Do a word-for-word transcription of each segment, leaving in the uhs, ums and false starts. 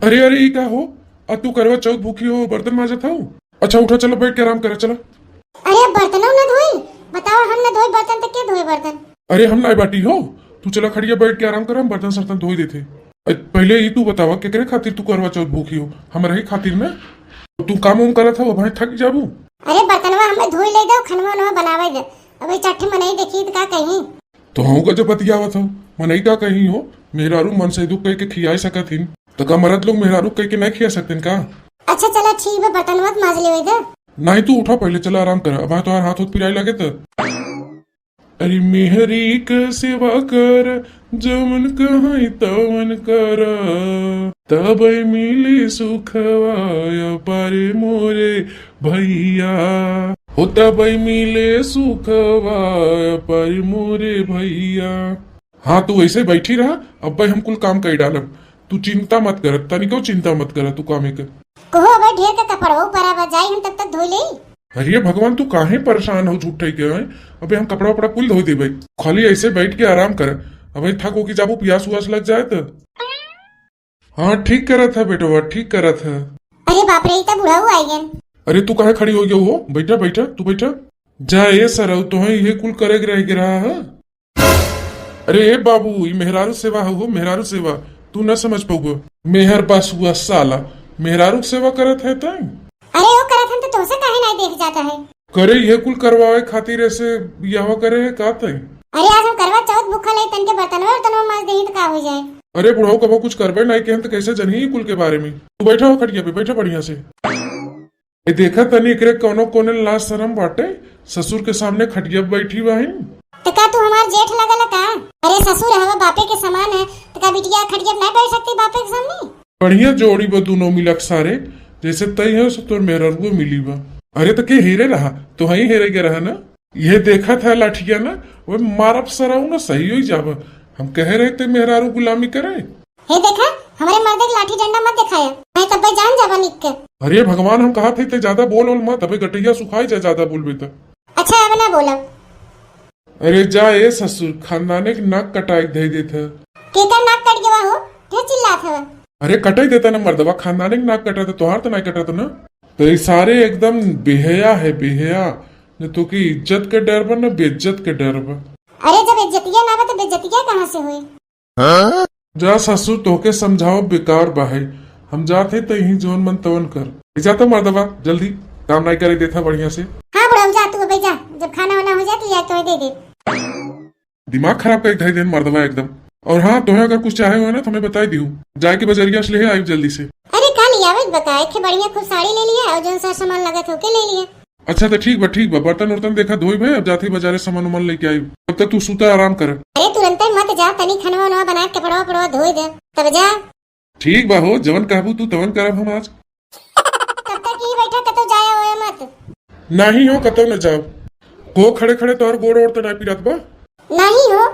अरे, अरे, ई का हो? आ तू करवा चौथ भूखी हो, बर्तन माजत हऊ? अच्छा, उठा, चला, बैठ के आराम करा, चला। अरे, अब बर्तनों न धोई? बतावा, हम न धोई बर्तन, त के धोई बर्तन? अरे, हम नाई बाटी हो, तू चला खटिया बैठ के आराम करा, हम बर्तन सर्तन धोई देथे। अ, पहिले ई तू बतावा, केकरे खातिर तू करवा चौथ भूखी हो? हमरे ही खातिर न? तू काम उम करत हऊ, अब थक जाबू। अरे, बर्तनवा हमें धोई ले दो, खनवा उनवा बनावे दे। अब ई चार ठे मनई देखी त का कही? तो हऊ का जब बतियावत हो, मनई का कही हो, मेहरारू मन से दुख कह के खियाए सकत हिन, तो का मरद लोग मेहरारू कह के नहीं खिया सकते का? अच्छा चला ठीक बा, बर्तन मत माज लेवे दे। नहीं तू उठा पहले, चला आराम कर, अब तोहार हाथ होत पिराए लगे तो। अरे मेहरी क सेवा कर, जवन कहाई तवन कर, तब मिली सुखवा अपार मोरे भैया, हो तब मिले सुखवा अपार मोरे भैया। हाँ, तू ऐसे बैठी रहा, अब भाई हम कुल काम कर डालब। तू चिंता मत कर, तनिको चिंता मत कर, तू काम एक। कहो, अब ढेर के कपड़वा परा बा, जाई हम तब तक धो ले। अरे भगवान, तू काहे परेशान हो झूठे के, हैं? अबे हम कपड़ा उपड़ा कुल धो देबे, खाली ऐसे बैठ के आराम कर। अबे थक हो के जाबू, प्यास उआस लग जाए तो। हाँ, ठीक करत है बेटवा, ठीक करत है। अरे बाप रे, ई त बुढ़ऊ आई गन। अरे तू काहे खड़ी हो गयो हो? बैठा, बैठा, तू बैठा। जा ए सरऊ, तोहे इहे कुल करे के रह के रहा है। अरे ए बाबू, ई मेहरारू सेवा हो, हो मेहरारू सेवा, तू न समझ पउबो। मेहर बसुआ साला, मेहरारू के सेवा करत है तैं? अरे ओ करत हन तो तोहसे काहे नहीं देख जाता है? करे इहे कुल करवावे खातिर ऐसे बियाह करे है का तैं? अरे आज हम करवा चौथ भूखल है, तन के बर्तनवा उर्तनवा माज देही तो का हो जाए? अरे बुढ़ऊ, कबो कुछ करबे नहीं केहन तो कैसे जनही ई कुल के बारे में? तू बैठा हो खटिया पे, बैठा बढ़िया से। ए देखा तनी एकरे कौनो कोने लाज शरम बाटे, ससुर के सामने खटिया पे बैठी बहिन। तो का तू हमार जेठ लगल का? अरे ससुर हवा बापे के समान है, तो का बिटिया खटिया पे नहीं बैठ सकती बापे के सामने? बढ़िया जोड़ी बा दुनो मिलक सारे, जैसे तई है सो तोर मेहररुओ मिली बा। अरे तो के हेरे रहा, तो हई हेरे के रहा ना। ये देखत है लाठिया ना, वो मारब सरऊ ना सही हो जाबा। हम कहे रहे ते मेहरारू गुलामी करे। हे देखा, हमरे मर्दे के लाठी डंडा मत दिखाया, नहीं तब भाई जान जाबा निक के। अरे भगवान, हम कहा थे ते ज्यादा बोल ओल मत, अबे गटैया सुखाई जा ज्यादा बोलबे त। अच्छा अब ना बोलब। अरे जा ए ससुर, खानदाने के नाक कटाए के धई देत है। केकर नाक कट गवा हो? के चिल्लात हवा? अरे कटाई देता ना मर्दवा, खानदाने के नाक कटा तो तोहार तो नहीं कटा तो ना। तो ये सारे एकदम बेहया है, बेहया। न तो की इज्जत के डर बा, न बेइज्जत के डर बा। अरे जब इज्जतिया ना बा तो बेइज्जतिया कहाँ से होई? जा ससुर, तोहके समझाओ बेकार बा है। हम जात है तो यही जौन मन तवन कर। ए, जा तो मर्दवा, जल्दी काम नहीं करे देता बढ़िया से। हाँ बुढ़ऊ, जा तू अबे जा, जब खाना वाना हो जाए तो यार तुम्हें दे दे। दिमाग खराब कर धई देन मर्दवा एकदम। और हाँ, तोहे अगर कुछ चाहे हो ना तो हमें बताई दियो, जाए के बजरिया से ले आई जल्दी से। अरे का लियावे बका, एक ठे बढ़िया खूब साड़ी ले लिया और जौन सा सामान लगत हो के ले लिया। अच्छा तो ठीक बा, ठीक बा, बर्तन उर्तन देखा धोई भाई, अब जाते बाजारे सामान उमान लेके आई। तब तक तू सूता आराम कर। अरे तुरंते मत जा, तनी खनवा वनवा बना के कपड़वा उपड़वा धोई दे, तब जा। ठीक बा हो, जवन कहबू तू तवन करब हम आज। तब तक ई बैठा, कतौ जाया होया मत। नहीं हो, कतौ न जाब। को खड़े खड़े तोहर गोड़ ओड़ तो ना पिरात बा? नहीं हो।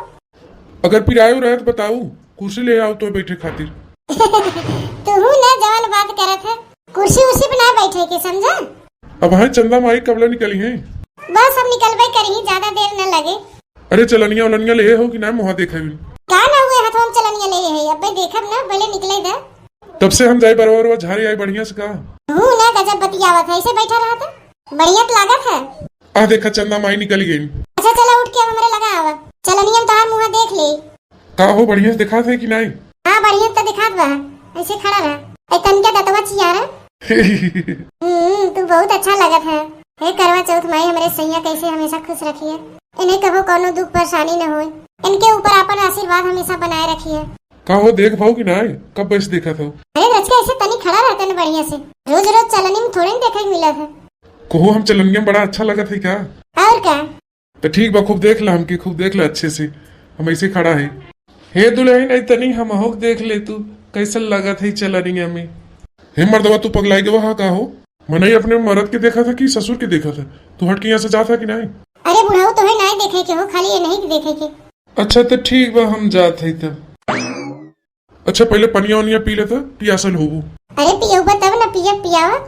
अगर पिरायो रहे तो बताऊ, कुर्सी ले आओ तो बैठे खातिर। तू ना जवन बात करत है, कुर्सी उर्सी पे ना बैठे के, समझा? अब हाँ चंदा माई कबले निकली है? बस अब निकलबे करी, ज्यादा देर न लगे। अरे चलनिया उलनिया ले हो कि ना मुहा देखे भी? का ना हुए हथवा में चलनिया ले है, अबे देखब ना, पहले निकले दे। तब से हम जाई बरवा बरवा झारी आई बढ़िया से का? हूँ ना गजब बतियावत है, ऐसे बैठा रहा था, बढ़िया तो लागत है। आ देखा चंदा माई निकल गई। अच्छा चला उठ के अब हमरे लगा आवा, चलनिया में तोहार मुहा देख ले। का हो बढ़िया से दिखात है कि नहीं? हाँ बढ़िया तो दिखात बा, ऐसे खड़ा रहा। ऐ तनके दतवा चियारा। हम्म, तू बहुत अच्छा लगत है। हे करवा चौथ माई, हमरे सैया कैसे हमेशा खुश रखिए, इन्हें कभो कौनो दुख परेशानी न होए, इनके ऊपर आपन आशीर्वाद हमेशा बनाए रखिए। का हो देख भाव कि नाय, कब से देखत हो? अरे रच के ऐसे तनी खड़ा रहते न बढ़िया से, रोज रोज चलनी में थोड़े न देखे के मिलत है। कहो हम चलनिया में बड़ा अच्छा लगत है का? और का? तो ठीक बा, खूब देख ला हमके, खूब देख ला अच्छे से, हम ऐसे खड़ा है। हे दुल्हन, ऐ तनी हमहू के देख ले तू, कैसन लगत है चलनिया में। हे मर्दवा, तू पगलाई गवा हा का हो? मनई अपने मरद के देखा था कि ससुर के देखा था? तू हट के यहाँ से जात है कि नहीं? अरे बुढ़ऊ, तोहे नाय देखे के हो, खाली ये नहीं के देखे के। अच्छा तो ठीक बा, हम जात है तब। अच्छा पहले पनिया वनिया पी लेता, पियासल होबू। अरे पियउबा तब ना पिया, पियावा।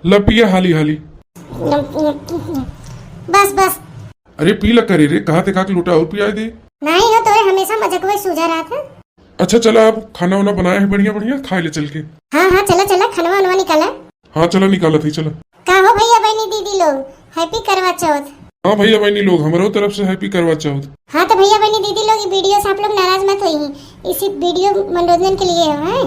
ला पिया हाली हाली। बस बस। अरे पी ला करे रे, कहा देखा के लोटा और पियाए दे। नहीं हो तोरे हमेशा मजकवे सूझा रहा था। अच्छा चला, अब खाना वाना बनाए हैं बढ़िया बढ़िया, खाए ले चल के। हाँ हाँ, चला चला, खाना वाना निकाला। हाँ चला, निकालत ही, चला। का हो भैया बहनी दीदी लोग, हैप्पी करवा चौथ। हाँ भैया बहनी लोग, हमरो तरफ से हैप्पी करवा चौथ। हाँ तो भैया बहनी दीदी लोग, ये वीडियो से आप लोग नाराज मत होई, इसी वीडियो मनोरंजन के लिए है।